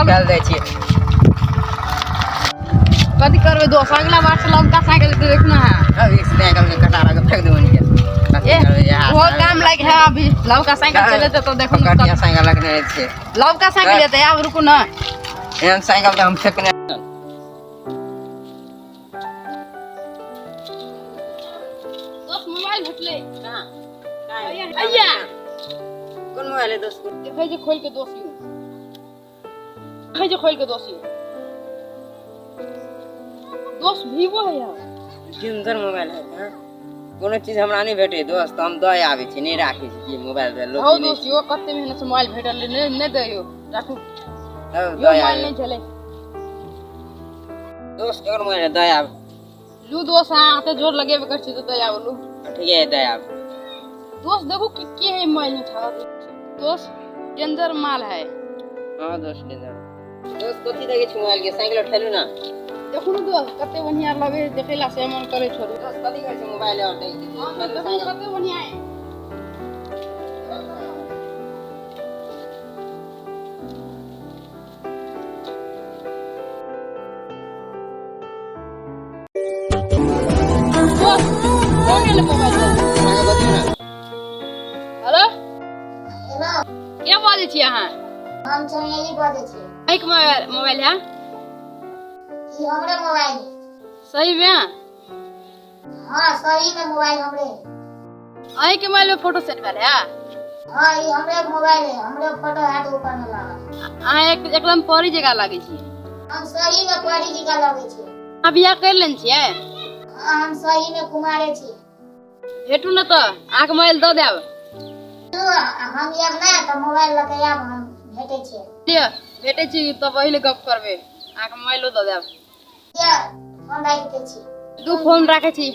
चल दै छियै। कथी करबै दोस्त, अगला बार से लमका साइकिल लेते देखना है। अब इस साइकिल के कटारा के फेंक देबो निके। ए, वो काम लायक है अभी लवका साइकिल चले तो देखो ना। कटिया साइकिल लगने छियै। लवका साइकिल लेते आब, रुकू ना। एहन साइकिल तऽ हम फेकने। दोस्त, मोबाइल भेटलै। अइया। कोन मोबाइल है दोस्त? देखै छै खोल के दोस्त, यौ देखै छै खोल के दोस्त, यौ दोस्त, वीवो है यार। सुन्दर मोबाइल है। हाँ? कोनो चीज हमरा नहि भेटै दोस्त, हम दऽ आबै छी, नहि राखै छी की मोबाइल दे लोक। हौ दोस्त, यो कते मेहनत से मोबाइल भेटल, नहि नहि दैयो, राखू। तब यो दऽ मोबाइल आबै। नहि चले। दोस्त, केकर मोबाइल है? दऽ आब। लू दोस्त, अहाँ एते जोर लगेबे कर छी तऽ दऽ आब, लू। ठीक है, दऽ आब। दोस्त, देखू कि के है मोबाइल में उठा। दोस्त, डेंजर माल है। हाँ दोस्त, डेंजर। दोस्त, कथी देखै छी मोबाइल के? साइकिल उठेलू ना। देखू ने दोस्त, कते बढ़िया लगे है, देखेला से मन करे छोड़ू। दोस्त, कथी करै छी मोबाइल और देखै छी? हाँ, देखू कते बढ़िया है। दोस्त, कौन गेलै मोबाइल? अहाँके बतियौ ना। हेलो। हेलो। के बाजै छी अहाँ? हम चमेली बजै छी। अहीँके मोबाइल मोबाइल है? ई हमरे मोबाइल है। सही में? हाँ, सही में मोबाइल हमरे है। अहीँके मोबाइल में फोटो सेट भेल है? हाँ, ई हमरे मोबाइल है, हमरे फोटो है ऊपर में लागल। अहाँ एक एकदम परी जगह लागै छी। हम सही में परी जी का लगै छी। अहाँ बियाह करि लेने छियै? हाँ, हम सही में कुमारे छी। भेटू ने तऽ अहाँके मोबाइल दऽ देब। तू हम आयब ना तऽ मोबाइल लऽ के आयब, हम भेटै छियै। लिअ, भेटै छी तऽ पहिले गप करबै, अहाँके मोबाइलो दऽ देब। लिअ, फोन राखि दै छी। दू फोन राखै छी।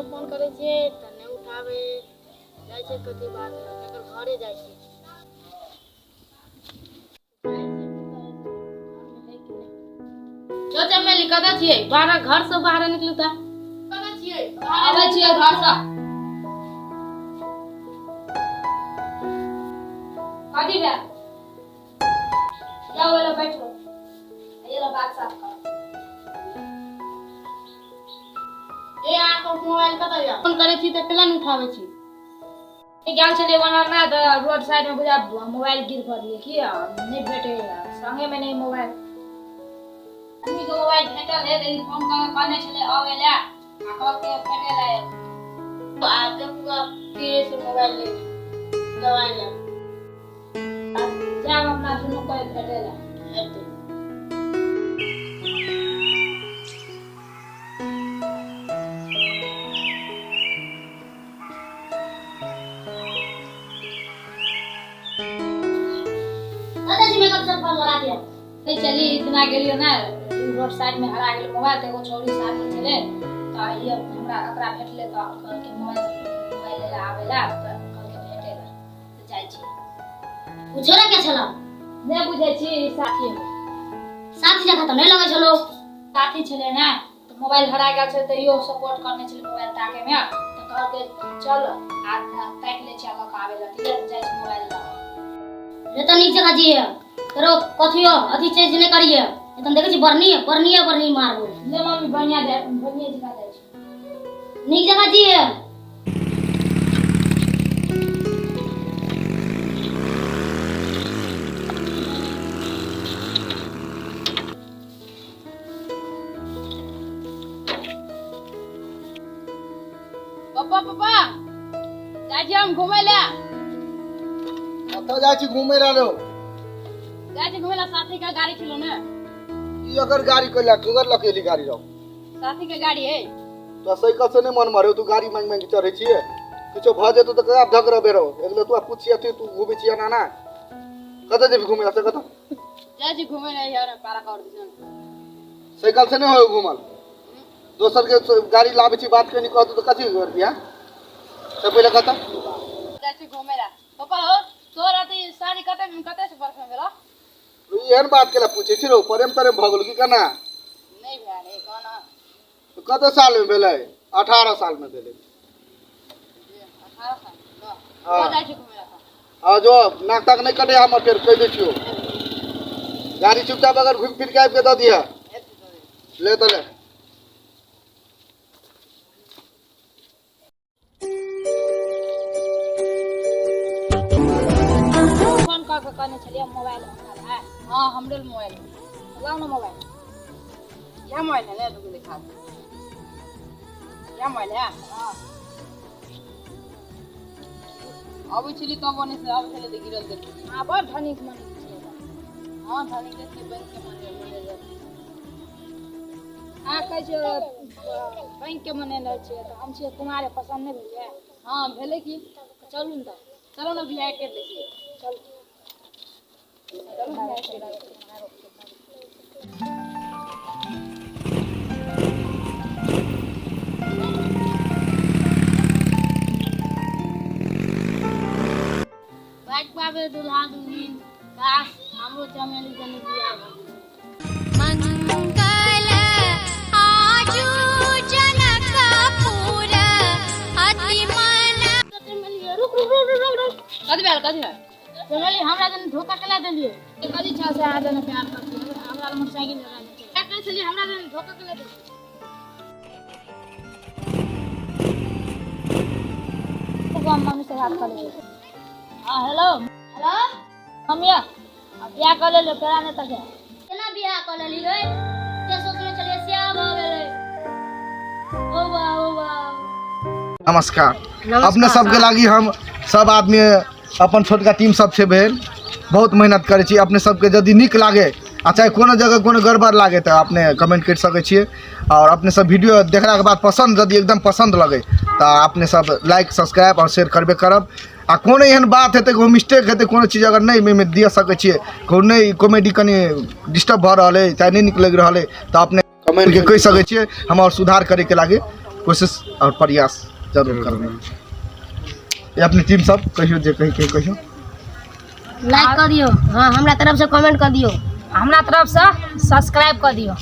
फोन करै छियै तऽ नहि उठाबै जाइ छै, कथी बात है? एकर घरे जाइ छै। चौ चमेली, कतऽ छियै? बाहर घर से बाहर निकलू तऽ। कतऽ छियै? आबै छियै घर से। कथी भेल? जाओ एलो बैठो, ये लो बात साफ करो। ए, अहाँके मोबाइल कतऽ यऽ? फोन करै छी तऽ केला नहि उठाबै छी? गेल छलियै ओनहर ना तऽ रोड साइड में बुझा मोबाइल गिर पड़लियै की आ नहि भेटै संगे में नहि मोबाइल। आदमी के मोबाइल भेटल है तऽ ई फोन कऽ के कहने छलै अबै लए आ कहलकै भेटै लए। आ देखू, फिर से मोबाइल ले दवाइ ले। जायब अपना दुनू कोइ भेटै लए। हेतै। दादाजी, मेकअप सब पर लगा दिया। नहीं चली इतना गेलियो ना, रोड साइड में हरा गेल मोबाइल तऽ एगो छौड़ी साथी छलै तऽ ई हमरा ओकरा भेटलै तऽ कहलकै मोबाइल मोबाइल लै लए आबै लए, तऽ कहलकै भेटै लए तऽ जाइ छी। ओ छोरा के छलो? नहि बुझै छी, ई साथी। साथी जकाँ तऽ नहि लगै छलो। साथी छलै ने तऽ मोबाइल हरा गेल छै तऽ इहो सपोर्ट करने छलै मोबाइल ताके में, तऽ कहलकै चल आ ताकि लै छी आ लऽ कऽ आबै लए, तऽ जाइ छी मोबाइल लऽ। रे तऽ नीक जकाँ जिये तोरो, कथियो अथी चेंज नहि करिये, एतन देखै छी बर्नी बर्निए बर्नी मारबो। ले मम्मी, बढ़िया जाय, बढ़िया जगह जाइ छी। नीक जकाँ जिये। पप्पा, पप्पा, जाइ छी हम घुमै लए। कतऽ जाइ छी घूमे ला रो? जाइ छी घुमै लए, साथी के गाड़ी छलो ने। ई अगर गाड़ी कैला कगर लकेली गाड़ी रहो? साथी के गाड़ी है। तो साइकिल से नहीं मन मारे, तू गाड़ी मांग मांग के चढ़ै छियै, किछो भऽ जेतौ तऽ ककरा धक रहबे रहो? एक तू पुछिए तू घूमै छियै ना ना, कतऽ जेबी घूमे ला से कतऽ? जाइ छी घुमै लए यार, पार्क और दिसन। साइकिल से नहीं हो घूमल, दोसर के गाड़ी लाबै छी, बात कनी कहतौ तऽ कथी करबी? हाँ, से पहिले कतऽ जाइ छी घुमै लए। पप्पा हो, तोहर अथी साड़ी कते कते से परसों गेलो? एहन बात केला पूछै छी रो? प्रेम तरेम भऽ गेल की केना? नहि भेल है कोना। कते साल में भेलै? 18 साल में भेलै। 18 साल। हाँ। जाइ छी घुमै लए। हाँ, जो नाक ताक नहि कटे हमर, फेर कहि दै छियौ। गाड़ी चुपचाप अगर घुमि फिर के आबि के दऽ दिहऽ। ले तऽ ले। फोन कऽ के कहने छलियै मोबाइल हमरा लए। हाँ, हमरे लए मोबाइल। लाउ ने मोबाइल। इएह मोबाइल है ने? रुकू, देखा दे। इएह मोबाइल है। हाँ, अबै छली तब ओने से आबै छलै तऽ गिरल देखली। हाँ, बड़ धनिक मनिक छै। हाँ, धनिक छै, बैंक के मैनेजर। अहाँ कहै छियै बैंक के मैनेजर छियै तऽ हम छियै कुमारे, पसन्द नहि भेलियै? हाँ, भेलै की। चलू ने तऽ, चलो ने, बियाह करि लै छियै। चलू, चलू, बियाह करि लै छियै। बाइक पाबे दुल्हा दुल्हिन, काश हमरो चमेली जनी बियाह भऽ गेल। मंगल आजू जनकपुर अति मन चमेली, रुक रुक रुक रुक रुक। कथी भेल? कथी भेल? चमेली, हमरा जन धोखा केला देलियै? कथी छल से अहाँ जने प्यार करती, हमरा मोटरसाइकिल लगा दै छै। क्या कहै छलियै? हमरा जन धोखा केला देलियै? हम मम्मी से बात कऽ लै छी। हाँ, हेलो। हेलो। मम्मी, अब बियाह कऽ लेलियै, तोरा नहि तक। केना बियाह कऽ लेली रे? जे सोचने छलियै सएह भऽ गेलै। ओ वाह, ओ वाह। नमस्कार अपने सबके लागी। हम सब आदमी अपन छोटका टीम सब छै भेल, बहुत मेहनत करै छी। अपने सबके यदि नीक लागे आ चाहे कोनो जगह कोनो गड़बड़ लागे तऽ अपने कमेंट करि सकै छियै। आओर अपने सब वीडियो देखलाके बाद पसन्द, यदि एकदम पसन्द लगे तऽ अपने सब लाइक, सब्सक्राइब आओर शेयर करबे करब। आ कोनो एहन बात हेतै, कोनो मिस्टेक हेतै, कोनो चीज अगर नहि ओहिमे दिअ सकै छियै, कोनो नहि कॉमेडी कनि डिस्टर्ब भऽ रहल अइ, चाहे नहि नीक लागि रहल अइ, तऽ अपने कमेंटके कहि सकै छियै। हम आओर सुधार करैके लागी कोशिश आओर प्रयास जरूर करबै। ये अपने टीम सब कहियो, जे कही के कहियो। लाइक कऽ दियौ। हाँ, हमरा तरफ से कमेंट कऽ दियौ। हमरा तरफसँ सब्सक्राइब कऽ दियौ।